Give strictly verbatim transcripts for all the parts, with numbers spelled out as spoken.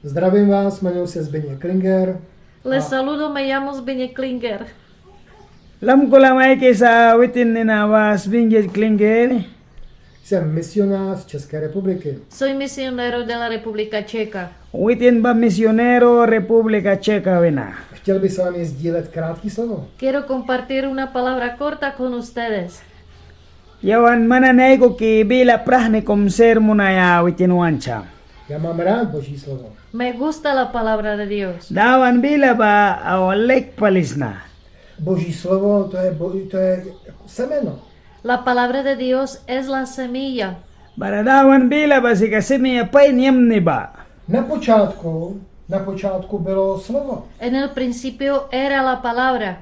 Zdravím vás, jmenuji se Zbyněk Klinger. Les saludo, me llamo Zbyněk Klinger. Lamkula maikisa, witin nina ba Zbyněk Klinger. Jsem misionář z České republiky. Soy misionero de la República Checa. Witin ba misionero República Checa wina. Chtěl bych s vámi sdílet krátký slovo. Quiero compartir una palabra corta con ustedes. Yawan man nani aikuki bila prahni kum ser munaia witin want sa. Já mám rád Boží slovo. Me gusta la palabra de Dios. Dawan bila ba au laik pali sna. Boží slovo, to je bo-, to je semeno. La palabra de Dios es la semilla. Bara Dawan bila ba sika semilla pain yamni ba. Na počátku, na počátku bylo slovo. En el principio era la palabra.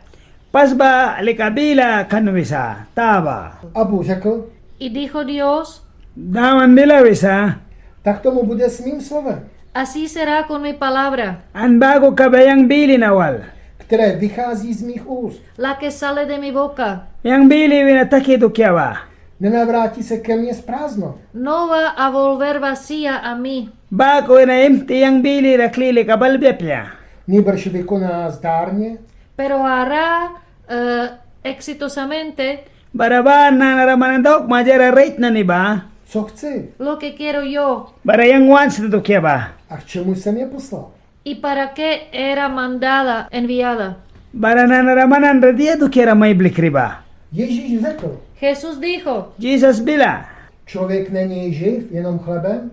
Pas ba lika bila kan wisa, ta ba. A Bůh řekl. Y dijo Dios. Dawan bila wisa. Tak tomu bude s mým slovem. Así será con mi palabra. An baku kabia yang bili na wal. Které vychází z mých úst. La que sale de mi boca. Yang bili wina taki dukia ba. Nenavrátí se ke mně s prázdnou. No va a volver vacía a mí. Baku wina imti yang bili ra kli lika balbia apia. Nýbrž vykoná zdárně. Pero hará, eh, exitosamente. Bara ba nanara man nani daukma diara rait nani ba. Co chci. Lo que quiero yo. Bara yang want sna dukia ba. A k čemu jsem je poslal. Y para qué era mandada, enviada. Bara nanara man nanira dia dukiara mai blikri ba. Ježíš řekl. Jesús dijo. Jisas bila. Člověk není živ jenom chlebem.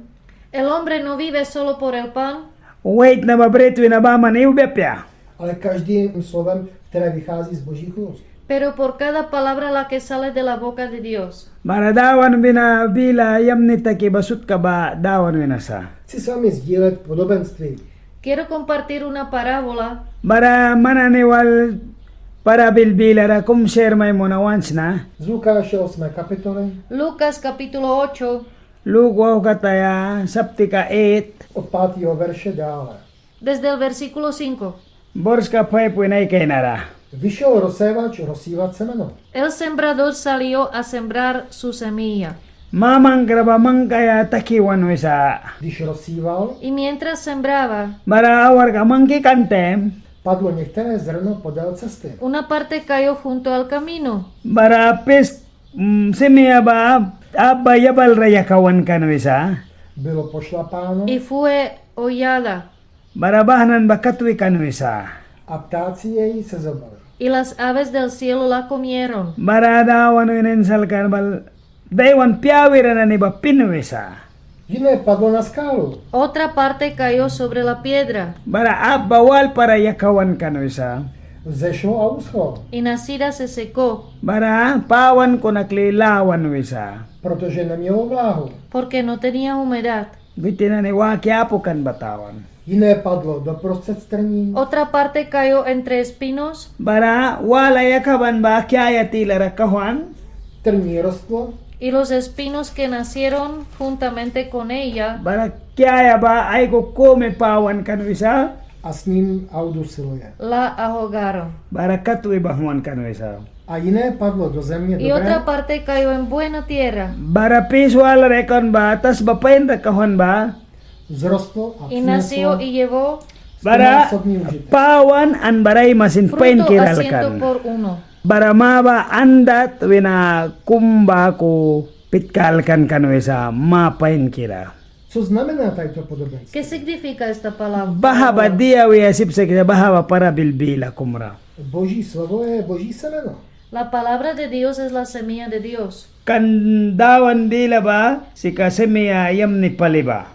El hombre no vive solo por el pan. Waitna ba brit wina baman iwbia apia. Ale každým slovem, které vychází z Božích úst. Pero por cada palabra la que sale de la boca de Dios. Bara Dawan wina bila yamni taki ba sutka ba Dawan wina sa. Chci s vámi sdílet podobenství. Quiero compartir una parábola. Bara man nani wal parabil bilara kum ser mai muna want sna. Z Lukáše osmé kapitoly. Lucas capítulo ocho. Luk wauhkataya saptika eight. Od pátého verše dále. Desde el versículo cinco. Borska five wina ai kainara. Vyšel rozsévač rozsívat semeno. El sembrador salió a sembrar su semilla. Mamangkra ba mangkaia taki wan wisa. Když rozsíval, y mientras sembraba, bara awarka mangki kan taim, padlo některé zrno podél cesty. Una parte cayó junto al camino. Bara pis, mm, semilla ba app ba yabalra yakawan kan wisa. Bylo pošlapáno. Y fue hollada. Bara baha nani ba katwi kan wisa. A ptáci jej sezobali. Y las aves del cielo la comieron. Bara Dawan wina insalkan bal daiwan pyawira nani ba pin wisa. Jiné padlo na skálu. Otra parte cayó sobre la piedra. Bara app ba walpara yakawan kan wisa. Vzešlo a uschlo. Y nacida se secó. Bara pawan kuna kli lawan wisa. Protože nemělo vláhu. Porque no tenía humedad. Witin nani waki apu kan ba tawan. Jiné padlo doprostřed trní. Otra parte cayó entre espinos. Bara wala yakaban ba kiaya tilara kauhwan. Trní rostlo. Y los espinos que nacieron juntamente con ella. Bara kiaya ba aikuki kumi pawan kan wisa. A s ním a udusilo je. La ahogaron. Bara katwi banghwan kan wisa. A jiné padlo do země dobré. Y otra parte cayó en buena tierra. Bara pis walara yakaban ba tasba painra kauhwan ba. Vzrostlo a přineslo stonásobný užitek. Y nació y llevó. Bara pawan an bara ai masin painkira alkan. Fruto a ciento por uno. Bara ma ba handat wina kum baku pitka alkan kan wisa ma painkira. Co znamená tato podobenství? ¿Qué significa esta palabra? Baha ba dia wiaia sip sa kaka baha ba parabil bila kumra. Boží slovo je Boží semeno. La palabra de Dios es la semilla de Dios. Kan Dawan bila ba sika semilla yamni pali ba.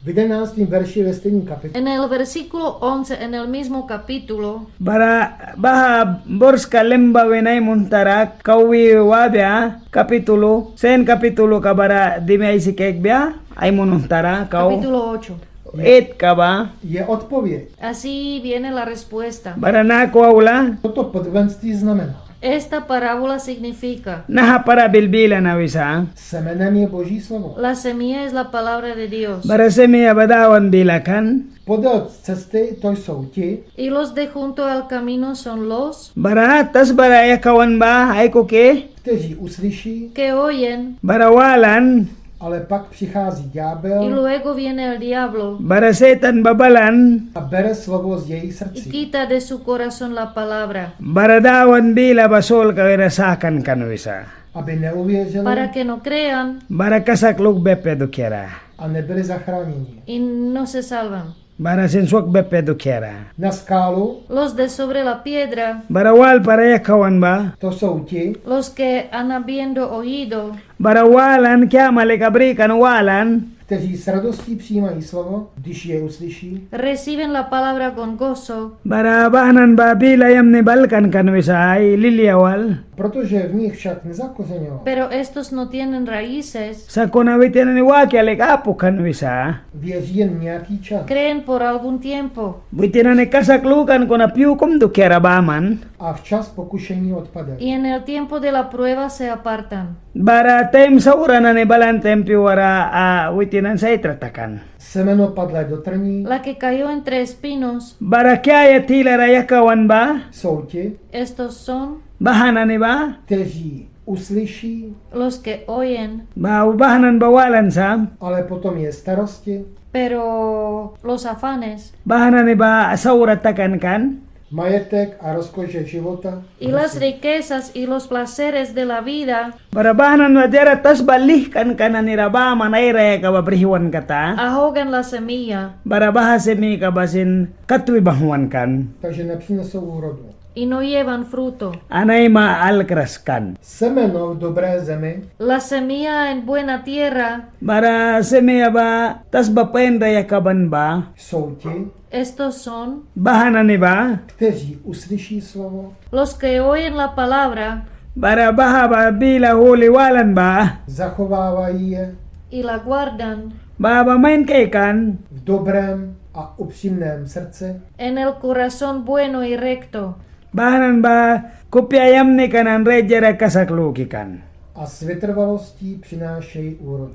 V jedenáctém verši ve stejném kapitole. En el versículo once, en el mismo capítulo. Bara baha borska lemba wina ai munhtara kau wi wabia kapitulu, seven kapituluka bara dimi aisi kaikbia ai munhtara kau. Capítulo ocho. Eightka ba. Je odpověď. Así viene la respuesta. Bara naku aula. Co to podobenství znamená? Esta parábola significa. Naha parabil bila na wisa. Semenem je Boží slovo. La semilla es la palabra de Dios. Bara semilla ba Dawan bila kan. Podél cesty to jsou ti. Y los de junto al camino son los. Bara tasbara yakaban ba aikuki. Kteří uslyší. Que oyen. Bara walan. Ale pak přichází ďábel. Y luego viene el diablo. Bara Setan ba balan. A bere slovo z jejich Y srdcí. Quita de su corazón la palabra. Bara Dawan bila ba sulka wina sakan kan wisa. Aby neuvěřili. Para que no crean. Bara kasak lukbia apia dukiara. A nebyli zachráněni. Y no se salvan. Bara sin swakbia apia dukiara. Na skálu. Los de sobre la piedra. Bara walpara yakawan ba. To jsou ti. Los que han habiendo oído. Bara walan kiama lika brikan walan. Kteří s radostí přijímají slovo, když je uslyší. Reciben la palabra con gozo. Bara baha nani ba bila yamni ba alkan kan wisa ai lilia wal. Protože v nich však nezakořenilo. Pero estos no tienen raíces. Sakuna witin nani wakia lika apu kan wisa. Věří jen nějaký čas. Creen por algún tiempo. Witin nani kasak lukan kuna pyu kum dukiara baman. A v čas pokušení odpadají. Y en el tiempo de la prueba se apartan. Bara taim saura nani balan taim pyuara a witin nani saitra takan. Semeno padlé do trní. La que cayó entre espinos. Bara kiaya tilara yakawan ba. Jsou ti. Estos son. Baha nani ba. Kteří uslyší. Los que oyen. Ba baha nani ba walan sa. Ale potom je starosti. Pero los afanes. Baha nani ba saura takan kan. Majetek a rozkoše života. Y las riquezas y los placeres de la vida. Bara baha nani ba diara tasba lihkanka nanira baman ai rayaka ba brihwan kata. Ahogan la semilla. Bara baha semillaka ba sin katwi banghwan kan. Takže nepřinesou úrodu. Y no llevan fruto. An aima alkras kan. Semeno v dobré zemi. La semilla en buena tierra. Bara semilla ba tasba pain rayaka ban ba. Jsou ti. Estos son. Baha nani ba. Kteří uslyší slovo. Los que oyen la palabra. Bara baha ba bila huli walan ba. Zachovávají je. Y la guardan. Baha ba main kaikan. V dobrém a upřímném srdci. En el corazón bueno y recto. Baha nani ba kupia yamnika nani rait diara kasak luki kan. A s vytrvalostí přinášejí úrodu.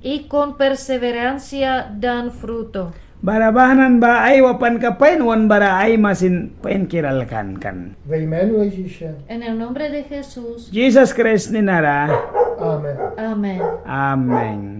Y con perseverancia dan fruto. Bara baha nani ba ai wapanka pain wan bara aima sin painkira alkan kan. Ve jménu Ježíše. En el nombre de Jesús. Jisas Kraist ninara. Amen. Amén. Amen.